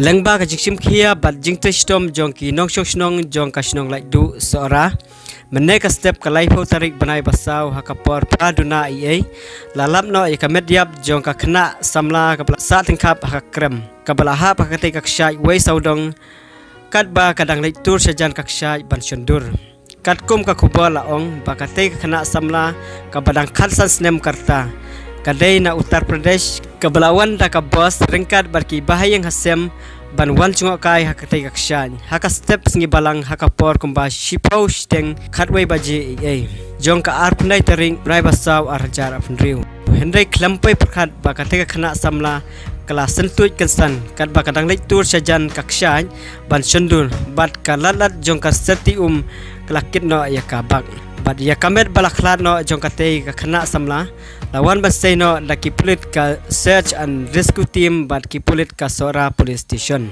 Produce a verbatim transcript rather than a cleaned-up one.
Lyngba ka jingshim khia bad jingtrei shitom jong ki nongshong shnong jong ka shnong Laitduh Sohra, mynne ka step ka laiphew tarik bnai ba saw ha ka por phra duna eiei, la lap noh ïa ka met ïap jong ka khynnah samla kaba la sah tyngkhap ha ka krem, kaba la hap ha katei ka kshaid wei sawdong, katba ka dang leit tur shajan ka kshaid ban shon dur. Katkum ka khubor la ong ba katei ka khynnah samla kaba dang khatsan snem ka rta, ka dei na Uttar Pradesh, kaba la wan da ka bos ryngkat bad ki bahaïing hasem ban wan jngohkai ha katei ka kshaid ha ka step sngi Balang ha ka por kumba shiphew shiteng khatwei baje eiei jong ka arphew khyndai tarik bnai ba saw ar hajar arphew hynriew. Hynrei khlem poi pyrkhat ba katei ka khynnah samla ka la syntuid kynsan katba ka dang leit tur shajan ka kshaid ban shon dur, bad ka lad lad jong ka syrti um ka la kit noh ïa ka bak. Bad ïa ka met ba la khlad noh jong katei ka khynnah samla la wan ban sei noh da ki pulit ka Search and Rescue Team bad ki pulit ka Sohra Police Station.